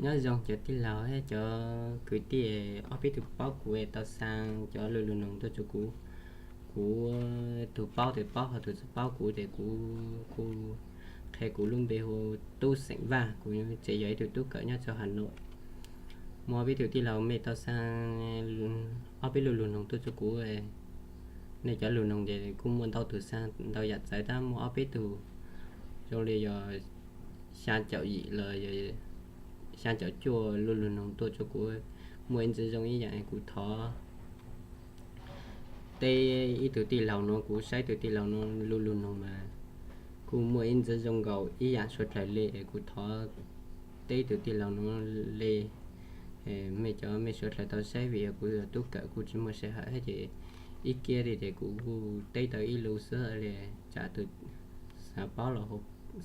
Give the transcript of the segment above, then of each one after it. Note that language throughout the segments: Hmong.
Nyob zoo cov tij laug thiab cov kwv tij, ob peb tug paub kuv tau xa cov lus lus noog tuaj rau kuv. Kuv, tus paub tes paub, ho tus tsis paub kuv tes kuv kuj qhia, kuv lub npe hu Tub xeem Vaj, kuv tseem yog ib tug tub kawm nyob rau Has Nois. Muaj ob peb tug tij laug mej tau xa ob peb lus lus noog tuaj rau kuv. Nej cov lus noog ces kuj muaj ntau tus xa ntau yam txawv, tab muaj ob peb tug zoo li yog xya caum yim los xya caum cuaj lus lus noog tuaj rau kuv. Muaj ib ntsis zoo ib yam, kuv thov teb ib tug tij laug no, kuv saib tus tij laug no lus lus noog mas kuj muaj ib ntsis zoo nkaus ib yam suav dlawg li, kuv thov teb tus tij laug no li. Mej cov mej suav dlawg tau saib, vim yog kuv yog tub kawm kuj tsis muaj sij hawm thiab ces ib kiag li ces kuv kuj teb tau ib lus xwb li. Tsam tus xav paub los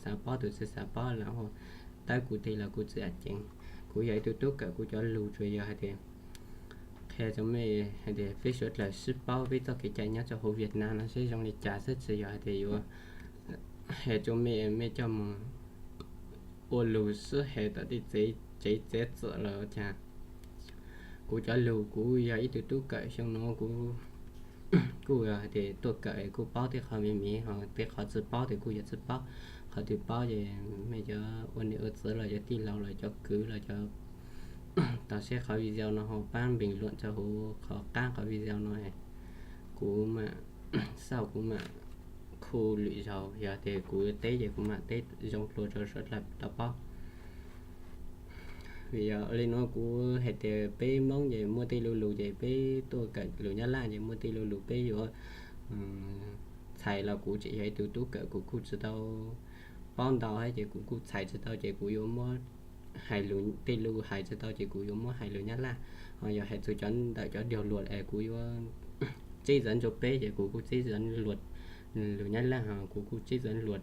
xav paub, tus tsis xav paub los tawb kuv tes los kuv tsis ceev. Kuv yog ib tug tub kawm, kuv cov lus tsuas yog hais tias qhia rau mej hais tias peb suav dlawg sib paub peb txoj kev cai nyob rau hauv Viaj Nam no seb zoo li cas xwb, tsis yog hais tias yuav hais rau mej, mej coj mus ua lus sib hais tom tej tsev txiav txim los cas. Kuv cov lus, kuv yog ib tug tub kawm xyoo no kuv kuj yog hais tias tuaj kawm kuj paub tej qhov me me, ho tej qhov tsis paub ces kuj yog tsis paub. Qhov twg paub ces mej cov ua niam ua txiv los cov tij laug los cov kwv los cov tau saib qhov video no ho pab npees luam rau hauv qhov qab qhov video no, kuv mam xauj kuv mam khu lwm zaus, yog tias kuv teb ces kuv mam teb zoo dlua rau suav dlawg tau paub. Vim yog li no kuv hais tias peb Hmoob ces muaj tej lus lus ces peb tuaj kawm lus Nyab Laj ces muaj tej lus lus peb yuav txhais los kuv tseem yog ib tug tub kawm, kuv kuj tsis tau paub ntau thiab ces kuv kuj txhais tsis tau ces kuv yuav muab hais lus, tej lus hais tsis tau ces kuv yuav muab hais lus Nyab Laj. Ho yog hais txog cov ntawm cov diav luam es kuv yuav tseb zam rau peb ces kuv kuj tseb zam luam lus Nyab Laj, ho kuv kuj tseb zam luam,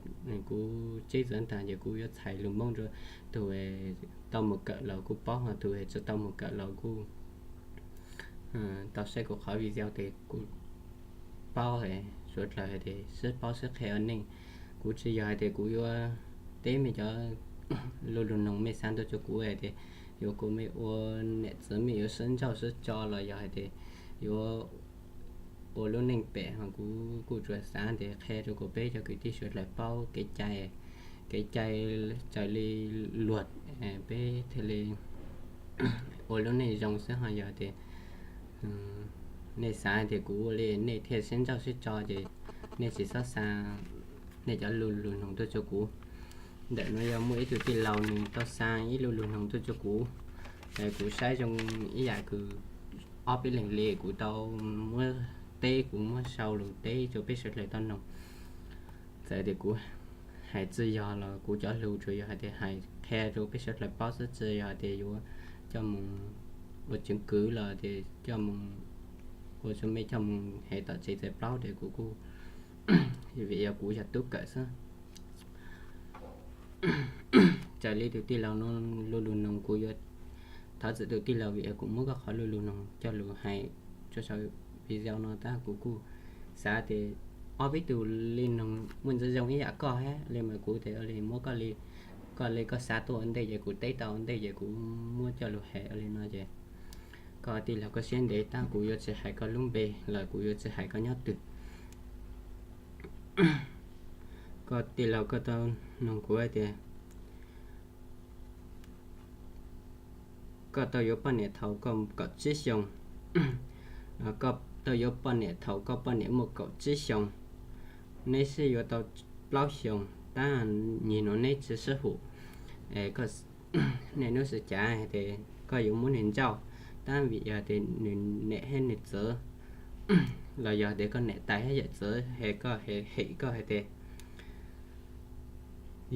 kuv tseb zam tag ces kuv yuav txhais lus Hmoob rau tus tau mus kawm los kuj paub, ho tus tsis tau mus kawm los kuj tau saib kuv qhov video ces kuj paub, suav dlawg hais tias sib paub sib qhia ua neej. Kuv tsis yog hais tias kuv yuav teb mej cov lus lus noog mej xa tuaj rau kuv hais tias yuav kom mej ua niam txiv mej yuav sib ntsauj sib tso los yog hais tias yuav ua lub neej pem, ho kuv kuj tsuas xav tias qhia rau kom peb cov kwv tij suav dlawg paub kev cai, kev cai raws li luag, peb thiaj li ua lub neej zoo xwb. Ho yog tias nej xav tias kuv ua li nej thiaj sib ntsauj sib tso ces nej tsis txhob xa nej cov lus lus noog tuaj rau kuv. Ntawm no yog muaj ib tug tij laug nws tau xa ib lus lus noog tuaj rau kuv, kuv saib zoo ib yam kws ob peb leeg li kuv tau muab teb, kuv muab sau lus teb rau peb suav dlawg tau noog. Txawm tias kuv hais tsis yog los kuv cov lus tsuas yog hais tias hais qhia rau peb suav dlawg paub xwb, tsis yog hais tias yuav coj mus ua tseev kwv los tias coj mus ua rau mej coj mus heev tom tsev txais plaub ces kuv kuj, vim yog kuv yog tub kawm xwb. Raws li tus tij laug no lus lus noog kuv yuav thov txim tus tij laug vim yog kuv muab koj qhov lus lus noog coj lus hais rau saum video no tab kuv kuj xav tias ob peb tug li noog muaj ntsis zoo ib yam koj thiab li mas kuv tes ua li muab koj li, koj li koj xav tuaj ua ntej ces kuv teb tau ua ntej ces kuv muab coj lus hais ua li no ces koj tij laug koj siab ntev tab kuv yuav tsis hais koj lub npe los kuv yuav tsis hais koj nyob twg. Koj tij laug koj tau noog kuv hais tias koj tau yuav poj niam thaum koj kaum tsib xyoos, koj tau yuav poj niam thaum koj poj niam muaj kaum tsib xyoos, neb sib yuav tau plaub xyoos tab nim no neb tsis sib hum, niaj hnub sib cav hais tias koj yuav muab nws ntsauj, tab vim yog tias nws niam thiab nws txiv, los yog tias koj niam tais thiab yawm txiv es koj hem koj hais tias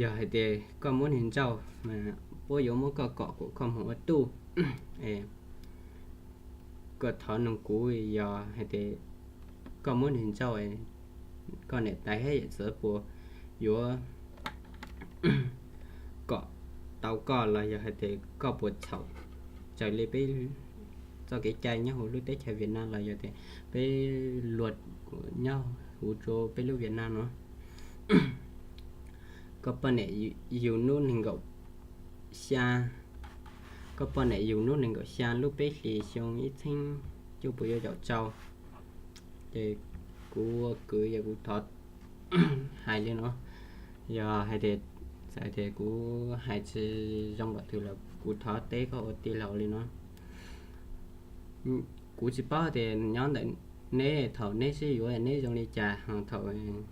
yog hais tias koj muab nws ntsauj mas puab yuav muab koj kom kuas koj moog ua tub. Koj thov noog kuv, yog hais tias koj muab nws ntsauj, koj niam tais thiab yawm txiv puas yuav kom tau koj los yog hais tias koj puas txhaum? Raws li peb txoj kev cai nyob huv lub teb chaws Vietnam los yog tias peb luag nyob huv rua peb lub Vietnam no, koj poj niam yug hnub nees nkaum xya, koj poj niam yug hnub nees nkaum xya lub peb hlis xyoo ib txheeb cuaj puas cuaj caum rau. Ces kuv ua kwv es kuv thov hais li no, yog hais tias, txawm tias kuv hais tsis zoo los twg los kuv thov teb koj ua tij laug li no. Kuv tsis paub tias nyob ntawm neb thaum neb sib yuav neb zoo li cas, thaum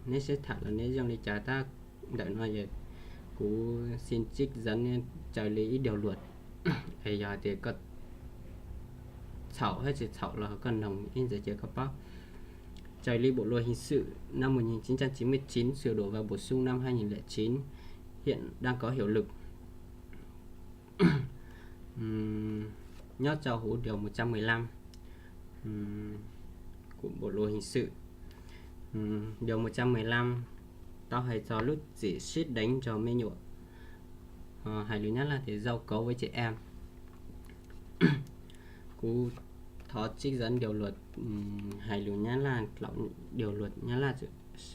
neb sib tham los neb zoo li cas, tab ntawm no kuv xin trích dẫn raws li ib điều luật, yog tias koj txhaum thiab tsis txhaum los koj noog ib ntsis ces koj paub. Raws li bộ luật hình sự năm một nghìn chín trăm chín mươi chín sửa đổi và bổ sung năm hai nghìn lẻ chín, hiện đang có hiệu lực. Nyob rau hauv điều một trăm mười lăm, của bộ luật hình sự, điều một trăm mười lăm tau hais txog lub txim sib deev nrog me nyuam, hais lus Nyab Laj tias giao cấu với trẻ em. Kuv thov trích dẫn điều luật, hais lus Nyab Laj, điều luật Nyab Laj,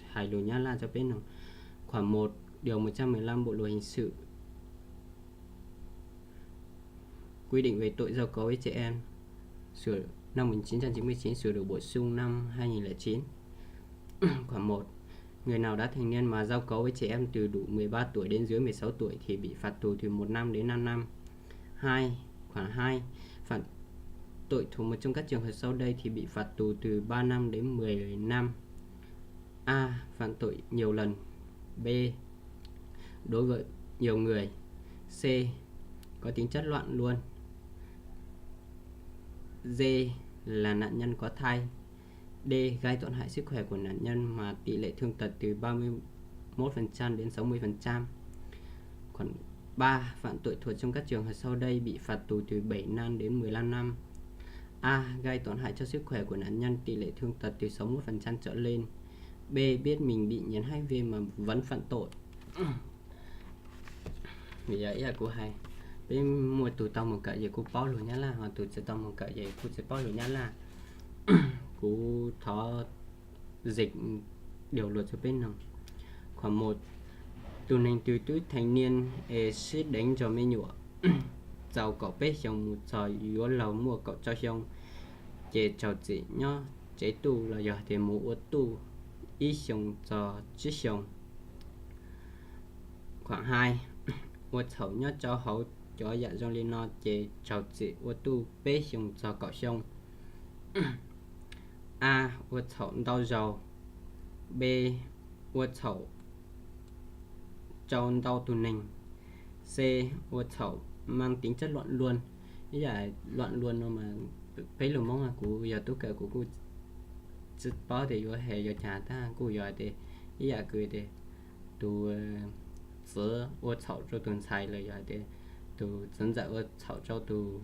hais lus Nyab Laj rau peb mloog. Khoảng một, điều một trăm mười lăm bộ luật hình sự quy định về tội giao cấu với trẻ em, sửa, năm một nghìn chín trăm chín mươi chín sửa đổi bổ sung năm hai nghìn lẻ chín. Khoảng một, người nào đã thành niên mà giao cấu với trẻ em từ đủ mười ba tuổi đến dưới mười sáu tuổi thì bị phạt tù từ một năm đến năm năm. Hai, khoảng hai, phạm tội thuộc một trong các trường hợp sau đây thì bị phạt tù từ ba năm đến mười năm. A, phạm tội nhiều lần. B, đối với nhiều người. C, có tính chất loạn luân. D, là nạn nhân có thai. D, gây tổn hại sức khỏe của nạn nhân mà tỷ lệ thương tật từ ba mươi mốt phần trăm đến sáu mươi phần trăm. Khoảng ba, phạm tội thuộc trong các trường hợp sau đây bị phạt tù từ bảy năm đến mười lăm năm. A, gây tổn hại cho sức khỏe của nạn nhân, tỷ lệ thương tật từ sáu mươi mốt phần trăm trở lên. B, biết mình bị nhiễm H I V mà vẫn phạm tội. Vim yog ib yam kuv hais, peb muaj tus tau mus kawm ces kuv paub lus Nyab Laj, ho tus tsis tau mus kawm ces kuv tsis paub lus Nyab Laj. Kuv thov dịch điều luật rau peb mloog. Khoảng một, tus neeg twg twb thành niên es sib deev nrog me nyuam txaus kaum peb xyoos mus txog yuav luag muaj kaum rau xyoo, ces raug txim nyob tsev tuj los yog tias mus ua tuj ib xyoos txog tsib xyoos. Khoảng hai, ua txhaum nyob rau hauv cov yam zoo li no ces raug txim ua tuj peb xyoos txog kaum xyoo. A, ua txhaum ntau zaus. B, ua txhaum rau ntau tus neeg. C, ua txhaum mang tính chất loạn luân. Ib yam loạn luân no mas peb lus Hmoob, kuv yog tub kawm kuv kuj tsis paub tias yuav hais yuav cas, tab kuj yog tias ib yam kws tias tus txiv ua txhaum rau tus ntxhais los yog tias tus txiv ntxawm ua txhaum rau tus,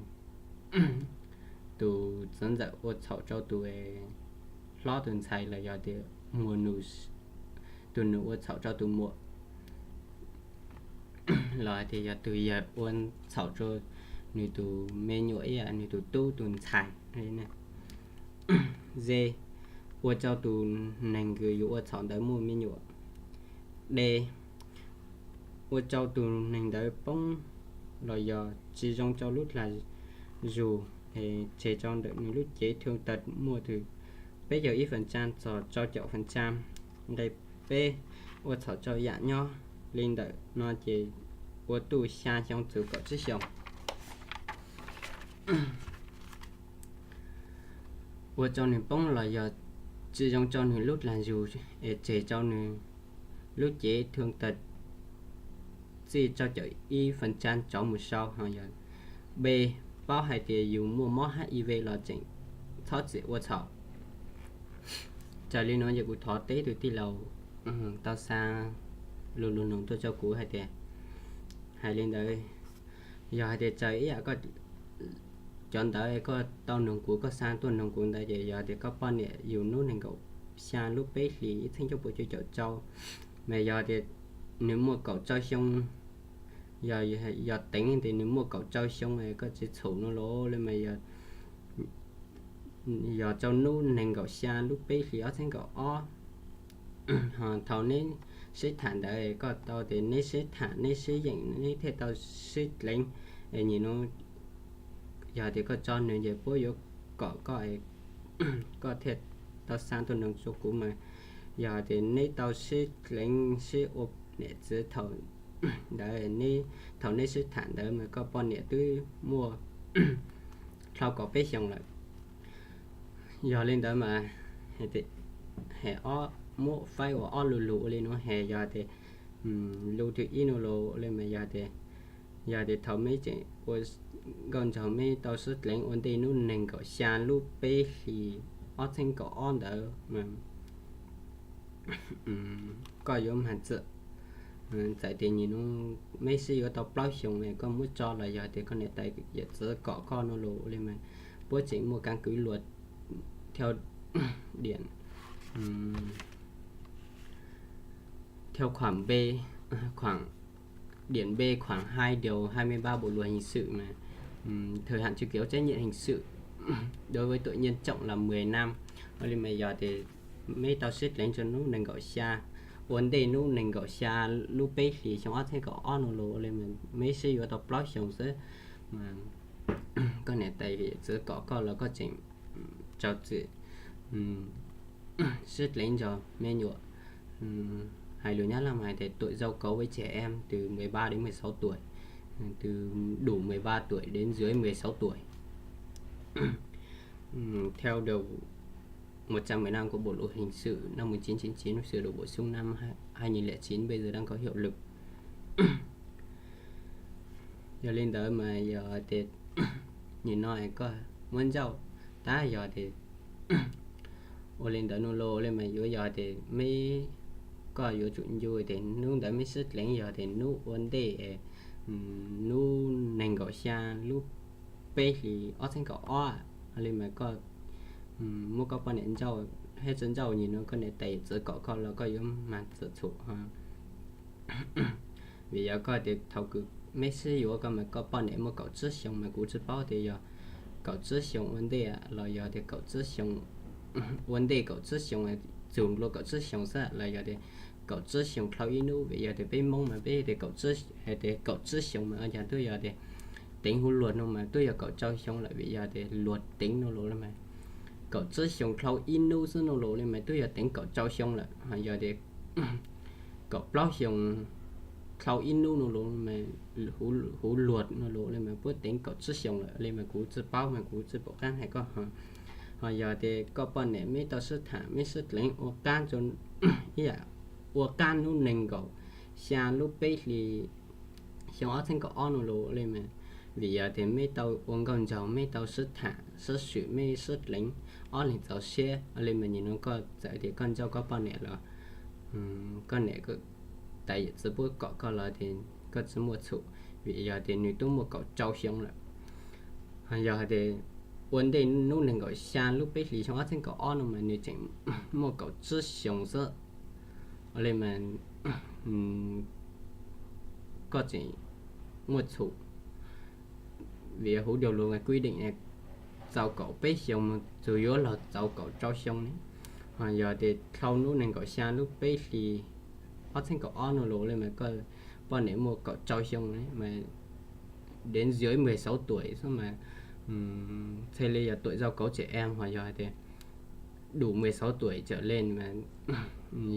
tus txiv ntxawm ua txhaum rau tus hlob tus ntxhais los yog tias muam nus, tus nus ua txhaum rau tus muam, los hais tias yog tus yawg ua txhaum rau nws tus me nyuam ib yam nws tus tub tus ntxhais. Ze, ua rau tus neeg kws yuav ua txhaum ntawd muaj me nyuam. De, ua rau tus neeg ntawd poob los yog tsis zoo rau lub dag zug, tseg rau ntawm nws lub cev thwj tawg muaj twg peb caug ib feem tsam txog rau caum feem tsam. Nqe peb, ua txhaum rau yam nyob li ntawm no ces ua tuj xya xyoo txug kaum tsib xyoos. Ua rau nws poob los yog tsis zoo rau nws lub dag zug es tseg rau nws lub cev thwj tawg txij rau caum ib feem tsam tsov mus sau. Ho yog B, paub hais tias yus muaj mob HIV los tseem txhob txwm ua txhaum. Raws li no ces kuv thov teb tus tij laug tau xa lus lus noog tuaj rau kuv hais tias, hais li ntawd, yog hais tias raws ib yam koj cov ntawd koj tau noog kuv, koj xa tuaj noog kuv ntawd ces yog tias koj poj niam yug hnub nees nkaum xya lub peb hlis ib txheeb cuaj puas cuaj caum rau, mas yog tias nws muaj kaum rau xyoo, yog, yog teev tias nws muaj kaum rau xyoo koj tsis txhum no los li mas yog rau hnub nees nkaum xya lub peb hlis ob txhiab kaum ob. Ho thaum neb sib tham ntawd koj tau tias neb sib tham neb sib yeem neb thiaj tau sib dleev, nim no yog tias koj tso nws ces puab yuav kom koj, koj thiaj tau xa tuaj nrog rau kuv mas. Yog tias neb tau sib dleev sib ua niam txiv thaum ntawd, thaum neb sib tham ntawd mas koj poj niam twb muaj dhau kaum peb xyoos lawm. Yog li ntawd mas muab faib ua ob lu lug ua li no, yog tias lu thib ib no los li mas yog tias, yog tias thaum meb tseem ua nkauj nraug meb tau sib dleev ua ntej hnub nees nkaum xya lub peb hlis ob txheeb kaum ob ntawd mas koj yuav mag txim. Txawm tias nim no meb sib yuav tau plaub xyoos, koj muab tso los yog tias koj niam tais yawm txiv kom koj no los li mas puab tseem muaj kav kwv luag thiab diam thiab khuam npe, khuam diam npe khuam hai điều hai mươi ba bộ luật hình sự mà thời hạn chịu kéo trách nhiệm hình sự đối với tội nghiêm trọng là mười năm. Ua li mas yog tias meb tau sib dleev rau hnub nees nkaum xya, ua ntej hnub nees nkaum xya lub peb hlis xyoo ob txheeb kaum ob no los li mas meb sib yuav tau plaub xyoos xwb mas koj niam tais yawm txiv kom koj los koj tseem rau txim sib dleev nrog me nyuam. Hais lus Nyab Laj mas hais tias tuổi dâu cáu với trẻ em từ mười ba đến mười sáu tuổi, từ đủ mười ba tuổi đến dưới mười sáu tuổi. Theo điều một trăm mười lăm của Bộ luật hình sự năm một chín chín chín sửa đổi bổ sung năm hai nghìn lẻ chín bây giờ đang có hiệu lực. Yog li ntawd mas yog tias nim no koj muab ntsauj tab yog tias ua li ntawd no los li mas yuav yog tias meb, koj yuav tsum ncu tias hnub ntawd meb sib dleev yog tias hnub ua ntej hnub nees nkaum xya lub peb hlis ob txheeb kaum ob li mas koj muab koj poj niam ntsauj thiab tsi ntsauj nim no koj niam tais txiv kom koj los koj yuav mag txim txhum. Vim yog koj tias thaum kws meb sib yuav koj mas koj poj niam muaj kaum tsib xyoos mas kuv tsi paub tias yog kaum tsib xyoos ua ntej los yog tias kaum tsib xyoos ua ntej kaum tsib xyoos, txug ntua kaum tsib xyoos xwb los yog tias kaum tsib xyoos dhau ib hnub. Vim yog tias peb Hmoob mas peb tias kaum tsib, hais tias kaum tsib xyoos mas ua cas twb yog tias teev huv luag no mas twb yog kaum rau xyoo lawm vim yog tias luag teev no los li mas kaum tsib xyoos dhau ib hnub xwb no los li mas twb yog teev kaum rau xyoo lawm. Yog tias kaum plaub xyoos dhau ib hnub no los mas huv luag no los li mas puab teev kaum tsib xyoos lawm li mas kuv tsi paub mas kuv tsi pom qab hais koj. Ho yog tias koj poj niam meb tau sib tham meb sib dleev ua qab, ib yam ua qab hnub nees nkaum xya lub peb hlis xyoo ob txheeb kaum ob no los li mas vim yog tias meb tau ua nkauj nraug meb tau sib tham sib swm meb sib dleev ob leeg txaus siab li mas nim no koj txawm tias koj ntsauj koj poj niam los koj niam tais yawm txiv puab kom koj los tias koj tsi muaj txhum vim yog tias nws twb muaj kaum rau xyoo lawm. Yog hais tias ua ntej hnub nees nkaum xya lub peb hlis xyoo ob txheeb kaum ob no mas nws tseem muaj kaum tsib xyoos xwb li mas koj tseem muaj txhum vim huv điều luật quy định txaus kaum peb xyoos mus txug yuav luag txaus kaum rau xyoo ne. Ho yog tias dhau hnub nees nkaum xya lub peb hlis ob txheeb kaum ob no los li mas koj poj niam muaj kaum rau xyoo mas đến dưới mười sáu tuổi xwb mas txhais li yog tuổi dâu cáu trẻ em ho yog hais tias đủ mười sáu tuổi trở lên mas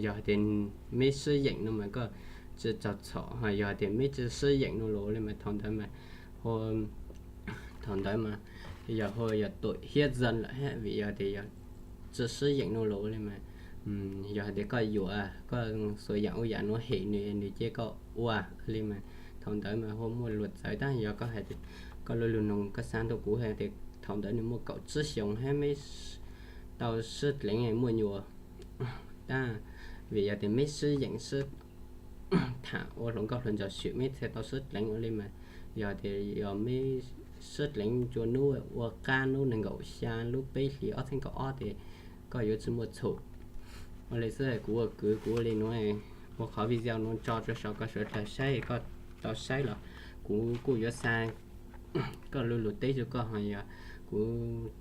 yog hais tias meb sib yeem no mas koj tsi txaus txhom, ho yog hais tias meb tsi sib yeem no los li mas thaum ntawd mas thaum ntawd mas yog hu yog tội hiếp dâm lawm hab vim yog tias yog tsi sib yeem no los li mas yog hais tias koj yuav koj xuas yam ub yam no hem nws, nws cia koj ua li mas thaum ntawd mas hu muaj luag txawv tab yog koj hais tias koj lu lug noog koj xa tuaj kuv hais tias thaum ntawd nws muaj kaum tsib xyoos hab meb tau sib dleev muaj nyuam tab vim yog tias meb sib yeem sib tham ua hluas nkauj hluas nraug swm meb thiaj tau sib dleev ua li mas yog tias yog meb sib dleev rua hnub ua qab hnub nees nkaum xya lub peb hlis ob txheeb kaum ob ces koj yuav tsi muaj txhum. Ua li xwb kuv ua kwv kuv ua li nuav ua qhov video nuav tso rua sau koj sawv dlawg saib, koj tau saib los kuv kuj yuav xa koj lu lug teb rua koj ho yog kuv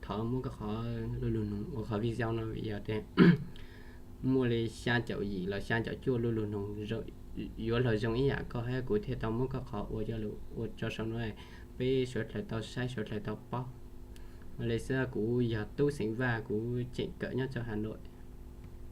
thov muab koj qhov lu lug noog ua qhov video no vim yog tias muaj li xya caum yim los xya caum cuaj lu lug noog yuav luag zoo ib yam koj hab kuv thiaj tau muab koj qhov ua coj lug ua rua sau nuav. peb sawv dlawg tau saib sawv dlawg tau paub. Ua li xwb, kuv yog Tub xeem Vaj, kuv tseem kawm nyob rau Has Nois.